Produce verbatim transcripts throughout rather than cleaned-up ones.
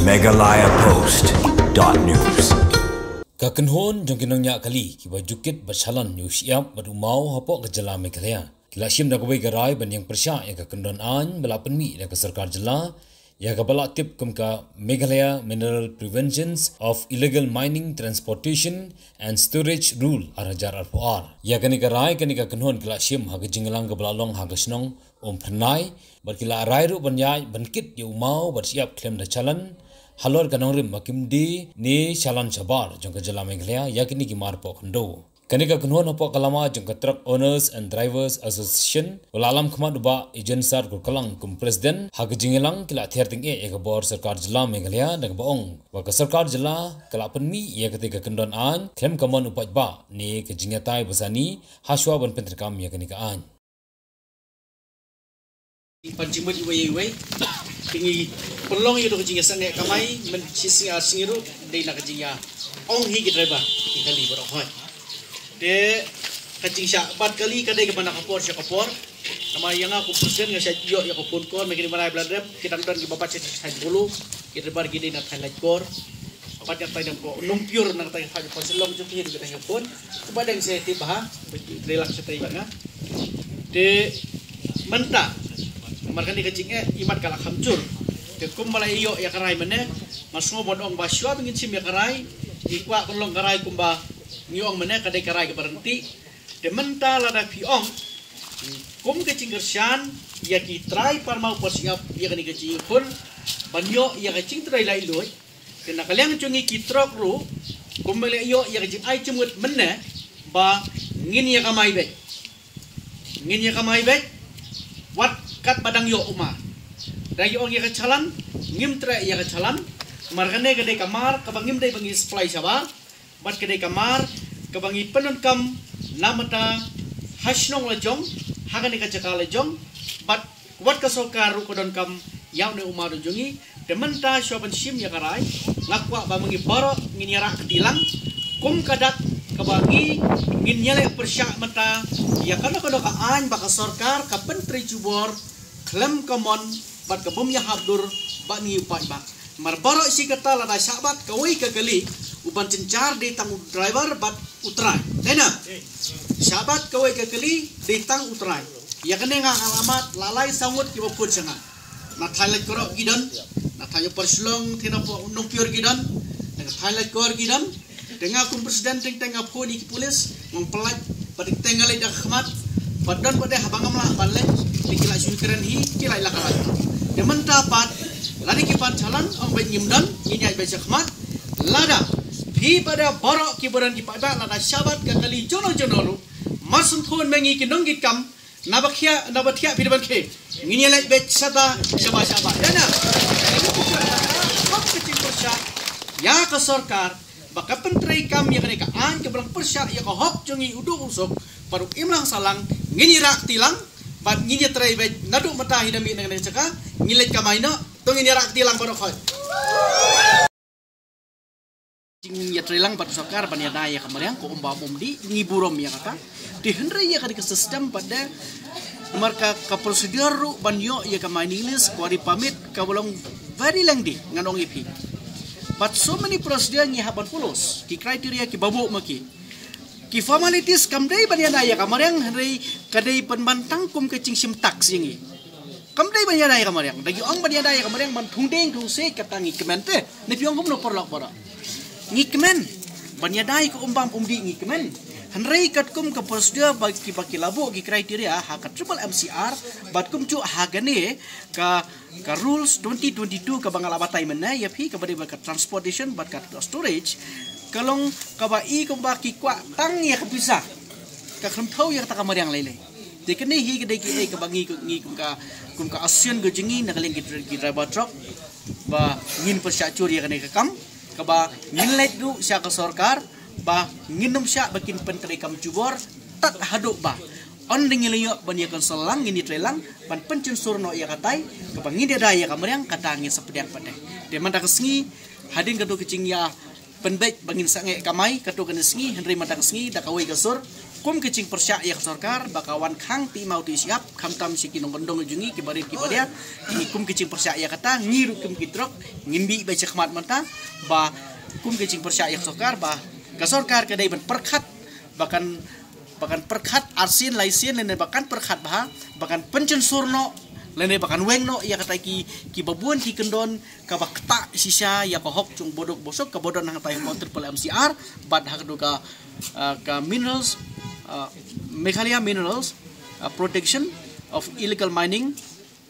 Meghalaya Post dot news. Ka kynhun jong ki nongñiah kali kiba ju kit bad shalan ïa u shyiap bad u maw hapoh ka jylla Meghalaya ki la shim da kawei ka rai ban ïeng pyrshah ïa ka kyndon aiñ ba la pynmih da ka sorkar jylla, ïa kaba la tip kum ka Meghalaya Mineral Preventions of Illegal Mining, Transportation and Storage Rule ar hajar arphew ar. Ïa kane ka rai kane ka kynhun ki la shim ha ka jingïalang kaba la long ha ka shnong Umphyrnai bad ki la rai ruh ban ïaid ban kit ïa u maw bad shyiap khlem da shalan halor ka nongrim ba kim die ne shalan shabar jong ka jylla Meghalaya ïa kine ki mar poh khyndew. Kane ka kynhun hapoh ka lama jong ka Truck Owners and Drivers Association, u la lam khmat u Bah Ijensar Kurkalang kum president, ha ka jingïalang ki la thiar tyngeh ïa ka bor sorkar jylla Meghalaya da kaba ong ba ka sorkar jylla ka la pynmih ïa katei ka kyndon aiñ khlem ka mon u paidbah ne ka jingïatai basani hashwa ban pyntreikam ïa kane ka aiñ. Ban jingmut iwei ïa iwei. Te ngi pynlong ïa ka jingsngewsih kamai, mynshisngi arsngi ruh dei na ka jingïaong hi ki driver ki kali baroh hoi. Te ka jingshah bat kali ka dei kaba na ka por sha ka por. Namar ïa nga kum president nga shah ïoh ïa ka phone call, mynta kine mar ba la dep, ki dang don kiba bat sha thaiñ Polo, ki driver ki dei na thaiñ Laitkor. Bad nga tang ïa ka Nongpyiur, nga tang ïa ka thaiñ Polo, Shillong jong ki, ki tang ïa ka phone. Kumba dang sha te bha, dei lak sha te bad nga. Te mynta, namar kane ka jingeh, imat ka la kham jur. Te kumba la ïoh ïa ka rai mynne, nga sngew ban ong ba shuwa ba ngin shim ïa ka rai, ngi kwah ban long ka rai kumba ngi ong mynne, ka dei ka rai kaba ryntih. Te mynta lada phi ong kum ka jingkyrshan ïa ki trai parmaw parshyiap ïa kane ka jingïakhun ban ïoh ïa ka jingtrei laitluid. Te na ka liang jong ngi ki trok ruh, kumba la ïoh ïa ka jingai jingmut mynne ba ngin ïa kamai beit. Ngin ïa kamai beit wat katba dang ïoh u mar. Da ïoh ïa ka chalan, ngim treh ïa ka chalan. Mar kane ka dei ka mar kaba ngim dei ba ngi supply shabar. Bad ka dei ka mar kaba ngi pyndonkam na bynta ha shnong la jong, ha kane ka jaka la jong, bad wat ka sorkar ruh ka donkam ïa une u mar u jong ngi. Te mynta shuwa ban shim ïa ka rai, nga kwah ba ma ngi baroh ngin ïarap kti lang kum ka dak kaba ngi ngin ïaleh pyrshah mynta ïa kano kano ka aiñ ba ka sorkar ka pyntrei jubor khlem ka mon bad ka bym ïahap dur bad ngi u paidbah. Mar baroh shi katta lada shah bat kawei ka kali, u ban synshar dei tang u driver bad u trai. Dei na? Shah bat kawei ka kali dei tang u trai. Ïa kane nga nga la mad la lai saw ngut kiba phone sha nga. Na thaiñ Laitkor ki don, na thaiñ Upper Shillong, te na Nongpyiur ki don, na thaiñ Laitkor ki don. Te nga kum president teng teng nga phone ïa ki police, ngong pynlait, bad teng teng nga leit da ka khmat, bad don bad dei haba ngam lah ban leit, te ki la shu kren hi, ki la ïa la ka lait. Te mynta pat, lada ki pan chalan, ong bad ngim don, ngin ïaid bad sha khmat, lada, phi bad da baroh kiba don ki paidbah, lada shah bat ka kali jono jono ruh, mar sngewthuh ma ngi ki nongkitkam, naba thiah, naba thiah phi da ban khie. Ngin ïa leit beit shata, shaba, shaba. Dei na? Ka jingpyrshah ïa ka sorkar ba ka pyntreikam ïa kane ka aiñ kaba long pyrshah ïa ka hok jong ngi u duk u suk bad u imlang sahlang, ngin ïarap kti lang bad ngin ïatrei beit naduh mynta hi da mih na kane ka jaka, ngin leit kamai noh, to ngin ïarap kti lang baroh khoit. Jingïatreilang bad sorkar ban ïada ïa ka mariang, ka um bam um dih, ngi burom ïa kata. Te hynrei ïa ka dei ka system bad de, namar ka, ka procedure ruh ban ïoh ïa ka mining lease, quarry permit, kaba long very lengthy, ngan ong ïa phi. But so many procedure ngi hap ban follow, ki criteria kiba buh ma ki. Ki formalities kam dei ban ïada ïa ka mariang, hynrei ka dei pynban tang kum ka jingshim tax ïa ngi. Kam dei ban ïada ïa ka mariang. Da ki ong ban ïada ïa ka mariang ban thung dieng thung siej kata ngi kmen te. Ne phi ong kumno paralok baroh? Ngi kmen. Ban ïada ïa ka um bam um dih ngi kmen. Hynrei katkum ka procedure ba ki, ba ki la buh ki criteria ha ka triple M C R bad kumjuh ha kane ka, ka rules twenty twenty-two kaba nga la batai mynne ïa phi kaba dei bad ka transportation bad ka storage, ka long kaba i kumba ki kwah tang ïa ka pisa. Ka khlem thaw ïa kata ka mariang lei lei. Te kane hi ka dei kiei kaba ngi, ngi kum ka, kum ka association ka jong ngi na ka liang ki, ki driver truck ba ngin pyrshah jur ïa kane ka kam, kaba ngin leit ruh sha ka sorkar ba ngin ym shah ba kin pyntreikam jubor tad haduh ba yn da ngi la ïoh ban ïa council lang, ngin ïatreilang ban pynshitom noh ïa katai kaba ngin ïada ïa ka mariang, kata ngin sa pdiang pat de. Te mynta ka sngi hadien kato ka jingïa pynbeit ba ngin sangeh kamai kato kane sngi, hynrei mynta ka sngi da kawei ka sur kum ka jingpyrshah ïa ka sorkar ba ka wan khang phi maw tu siap, khamtam sha ki nongkyndong jong ngi ki barit ki badia. Ngi kum ka jingpyrshah ïa kata, ngi ruh kum ki trok ngin bih ba shakhmat mynta ba kum ka jingpyrshah ïa ka sorkar ba ka sorkar ka dei ban pyrkhat ba kan ba kan pyrkhat arsien laisien lane ba kan pyrkhat bha ba kan pynchensur noh lane ba kan weng noh ïa kata ki ki babun ki kyndon kaba ktah shisha ïa ka hok jong boduk bosok kaba don hangtai ha triple M C R bad ha ka, ah, ka minerals, ah, Meghalaya Minerals, ah, Protection of Illegal Mining,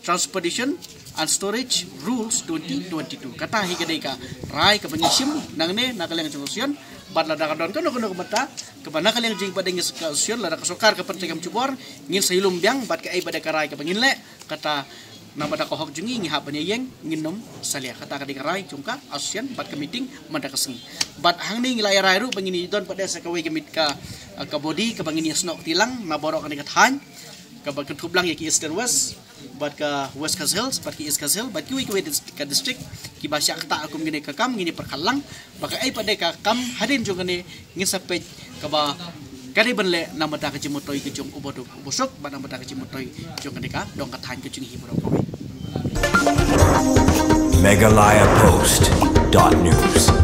Transportation and Storage Rules twenty twenty-two. Kata hi ka dei ka rai kaba ngi shim nangne na ka liang jong ka association bad lada ka don kano kano ka bynta kaba na ka liang jong ka association lada ka sorkar ka pyntrei kam jubor ngin sa ïalum biang bad kaei pat ka rai kaba ngin leh kata na bynta ka hok jong ngi ngi hap ban ïeng ngin nym salia. Kata ka dei ka rai jong ka association bad ka meeting mynta ka sngi. Bad hangne ngi la ïa rai ruh ba ngin ïa don pat sa kawei ka meet ka, ka body kaba ngin ïa snoh kti lang na baroh kane ka thaiñ kaba kynthup lang ïa ki Eastern West bad ka West Khasi Hills bad ki East Khasi Hills bad kiwei kiwei ka district kiba shah ktah kum kine ka kam ngin ïa pyrkhat lang ba kaei pat ka kam hadien jong kane ngin sa peit kaba ka dei ban leh na bynta ka jingmyntoi ka jong u baduk u basuk bad na bynta ka jingmyntoi jong kane ka dong ka thaiñ ka jong ngi baroh kawei. Meghalaya Post dot news.